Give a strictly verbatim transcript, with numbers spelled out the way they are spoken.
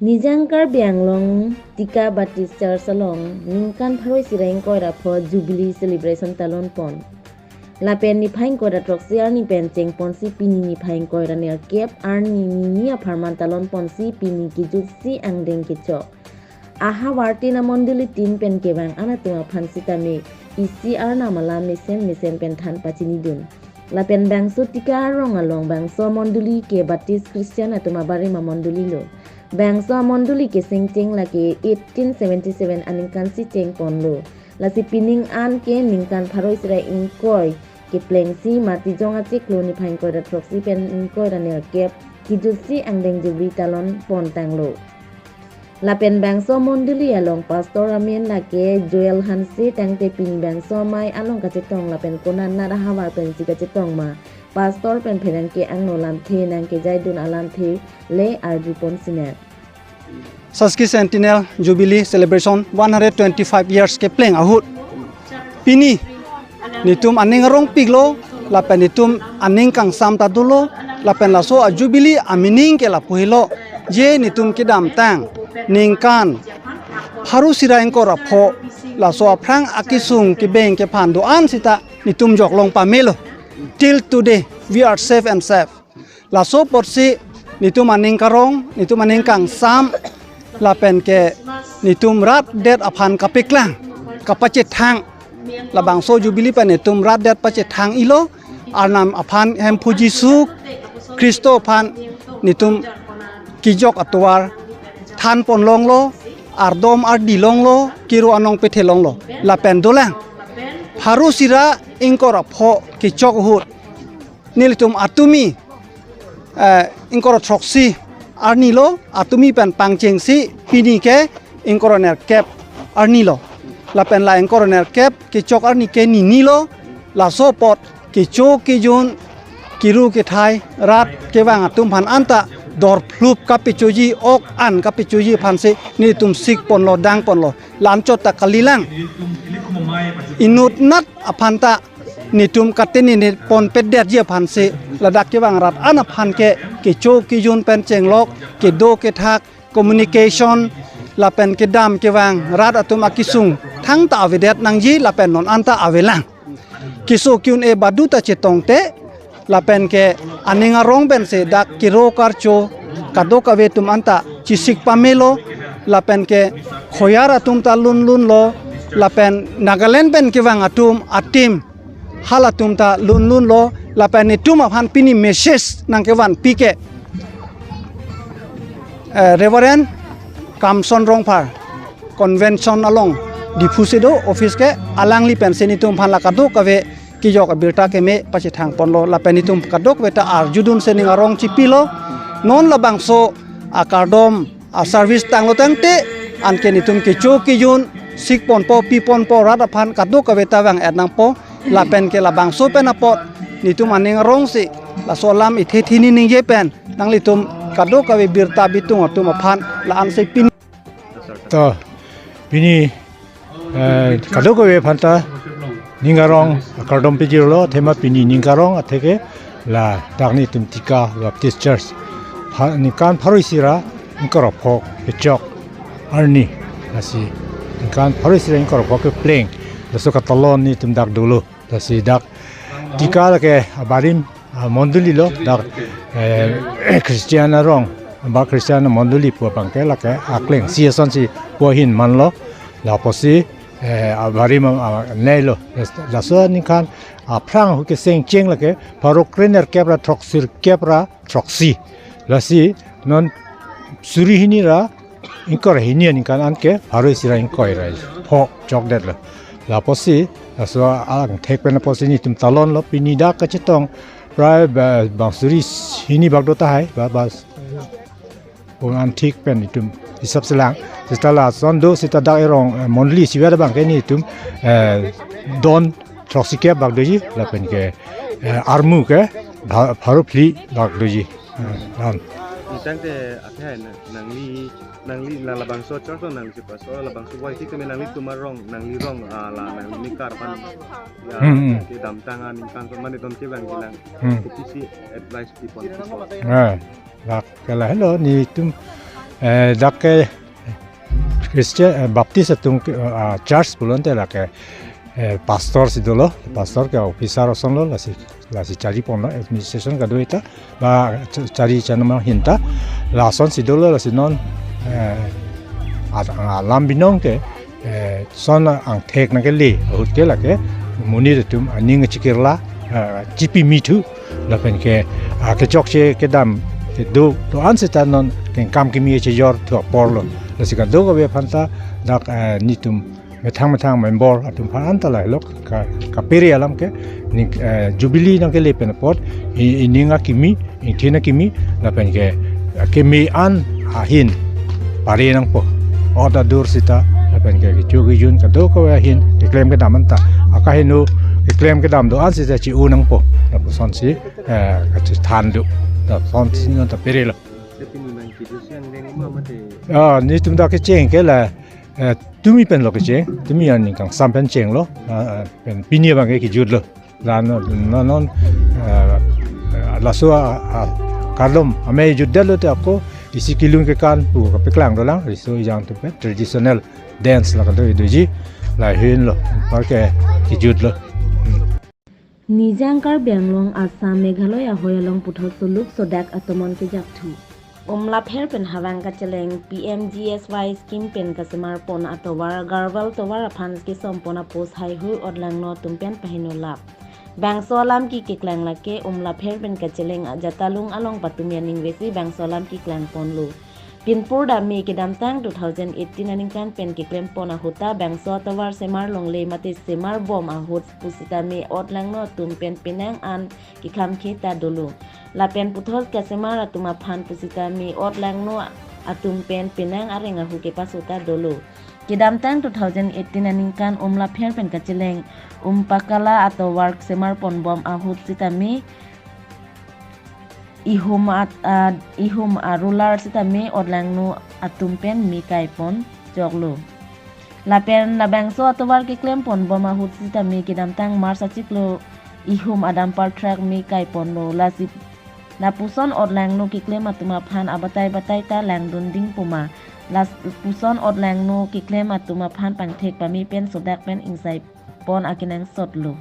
Nijang Karbi Anglong Tika Baptist Church along ningkan pharo isi ra ingkoi ra pho Jubilee celebration talon pon. Lapen niphai ingkoi ra throksi arni pen chengponsi pini niphai ingkoi ra nerkep arni nini apharman talon ponsi pini kejutsi angdeng kechok. Ahavar tin amondoli tin pen kevang an atum aphan sitame isi arnam alam mesen mesen pen than pachinidun. Lapen bangso Tika arong along bangso amondoli ke Baptist Christian atum abarim amondoli lo. Bangso amondoli kesengcheng lake eighteen seventy-seven aningkan si chengponlo. Lasi pining an ke ningkan pharo isi ra ingkoi keplengsi Matijong achiklo niphai ingkoi ra throksi pen ingkoi ra nerkep kejutsi angdeng Jubilee talon pontanglo. Lapen bangso amondoli along pastor amen lake Joel Hanse tangte pini bangso amei along kachetong lapen konat nat ahavar pensi kachetong ma pastor pen pherangke angno lamthe nangkejaidun alamthe le arjupon sinar. Sesquicentennial Jubilee Celebration one hundred twenty-five years kepleng ahut pini netum aning arongpiklo, lapen netum aning kangsam ta dolo, lapen laso a-Jubilee amining ke lapu helo, je netum kedamtang ningkan pharo isi ra ingkoi ra pho, laso aphrang akesung kebeng kephan do-an sita netum joklong pamelo. Till today, we are safe and safe. Laso apotsi netum aning karong, netum aning kangsam, lapen ke netum rat det aphan kapeklang, kapachethang. Labangso Jubilee pen netum rat det pachethang-ilo, arnam aphan Hemphu Jisu Khristo aphan netum kejok atovar thanpon longlo, ardom ardi longlo, kiro anong pethe longlo, lapen dolang. Pharo isi ra ingkoi ra pho kechok ahut nelitum atumi, eh, ingkoi ra throksi arni lo, atumi pen pangchengsi pini ke ingkoi ra nerkep arni lo. Lapen la ingkoi ra nerkep kechok arni ke nini lo, laso apot kecho kejun kiru kethai rat kevang atum aphan anta dorphlup kapechoji, ok an kapechoji aphansi netum sikponlo, dangponlo. La-anchot ta kalilang. Inutnat aphan ta netum katenine ponpedetji aphansi ladak kevang rat an aphan ke kecho kejun pen chenglok, kedo kethak, communication, lapen kedam kevang rat atum akesung thangta avedet nangji, lapen non anta avelang. Keso ke-un-e baduta chetongte, lapen ke aning arong pensi dak kiro karcho kadokave atum anta chesik pamelo, lapen ke choir atum ta lunlunlo, lapen Nagaland pen kevang atum atim halatum ta lunlunlo, lapen netum aphan pini message nangkevanpi ke, eh, Reverend Kamson Rongphar, convention along Diphu si do office ke, alangli pensi netum aphan la kadokave kejok abirta keme pachethangponlo, lapen netum kadokave ta arjudunsi ning arong chipilo. Non labangso akardom a-service tanglo tangte, anke netum kecho kejun sikponpo, piponpo, rat aphan kadokave ta vang-et nangpo, lapen ke labangso pen apot netum aning arongsi laso alam ithe thini ningje pen nanglitum kadokave birta bitung atum aphan la-ansi pini. To, pini, eh, kadokave aphanta ning arong akardom pejirlo, athema pini ning arong atheke ladak netum Tika Baptist Church. Pha-, ningkan pharo isi ra ingkoi ra pho kechok arni. Lasi ningkan pharo isi ra ingkoi ra pho kepleng. Laso katalon netum dak dolo. Lasi dak Tika lake abarim amondoli lo, dak, eh, Christian arong, ba Christian amondoli pu abang ke lake akleng si asonsi pu ahin manlo, lapusi, eh, abarim a, a, nei lo. Laso aningkan aphrang ahut kesengcheng lake pharo krenerkep ra throksirkep ra throksi. Lasi non suri hini ra ingkoi ra hini aningkan anke pharo isi ra ingkoi ra pho chokdetlo. Lapusi laso angthek pen lapusi netum talonlo, pini dak kachetong prai ba, bang suri hini bak do tahai, ba, ba, un anthik pen netum hisap selang. Seta lason do, seta dak erong, eh, mondoli isivet abang ke netum, eh, don throksikep bak doji, lapen ke, eh, armu ke pha-, pharo phli bak doji. Eh, dan. Tangte athai na-, nangli, nangli la labangso church lo, nangli si pastor, labangso wai tik tame nanglitum arong, nangli rong, ah, la nangli nikar aphan, ya, Hmm, hmm. kedamtang aningkan so mane don kevang kelang. Hmm. Kopisi advice pipon pipon. Eh, la ke lahelo, netum Eh, dak ke Christian, eh, Baptist atum ke, eh, church pulote lake, eh, pastor si dolo, pastor ke officer asonlo, lasi, lasi chari ponlo administration kado-ita, ba ch-, chari chanama hinta, lason si dolo, lasi non, eh, at-, alam binong ke, eh, son angthek nangkele ahut ke lake monit atum aning chikirla, eh, chipi mithu, lapen ke, ah, kechokche kedam kedo do-an seta non kengkam kimi chejor thu aporlo. Lasi kadokave aphanta dak, eh, nitum methang methang member atum aphan anta lahelo ka, kapere alam ke ning, eh, jubilee nangkele pen apot i, ining akimi, ingthin akimi, lapen ke, eh, keme an ahin pare nangpo. Ot adur seta, lapen ke kecho kejun kadokave ahin keklem kedam anta, akaheno keklem kedam do-an seta chi-o nangpo. Lapusonsi, eh, kachethan do. Lapusonsi non ta perelo. Ah, nitum dak kecheng ke la, eh, tumi penlo kecheng, tumi aning kangsam pen chenglo, ah, ah, pen pini abang ke kejutlo. La non, non, non, eh, laso, ah, ah, kardom amei jutdetlo te ako isi kelun kekan pu kapeklang dolang, riso ejang atum pen traditional dance la kado doji, la hinlo, anpar ke kejutlo. Hmm. Nijang Karbi Anglong, Assam, Meghalaya ahoi along puthot soluk sodak atomon kejakthu. Umlapher pen havang kacheleng P M G S Y scheme pen kasemar pon atovar Garhwal tovar aphan kesom pon a-post haihui otlangno atum pen pahinolap. Bangso alam ki keklang lake Umlapher pen kacheleng Jatalung along patumi aningvesi bangso alam keklang ponlo. Pinpur dam me kedamtang two thousand eighteen aningkan pen keklem pon ahut ta bangso atovar semar longle mate semar bom ahut pusitame otlangno atum pen penang an kekham khe ta dolo. Lapen puthot kasemar atum aphan pusitame otlangno atum pen penang areng ahu kepaso ta dolo. Kedamtang two thousand eighteen aningkan Umlapher pen kacheleng Umpakala atovar semar pon bom ahut sitame ihum at, ah, ihum a-roller sitame otlangno atum pen me kai pon choklo. Lapen labangso atovar keklem pon bom ahut sitame kedamtang March achiklo ihum a-dumper truck me kai ponlo. Lasi lapuson otlangno keklem atum aphan abatai batai ta langdun ding puma. Lapuson otlangno keklem atum aphan pangthek pame pen sodak pen ingsai pon akenangsotlo.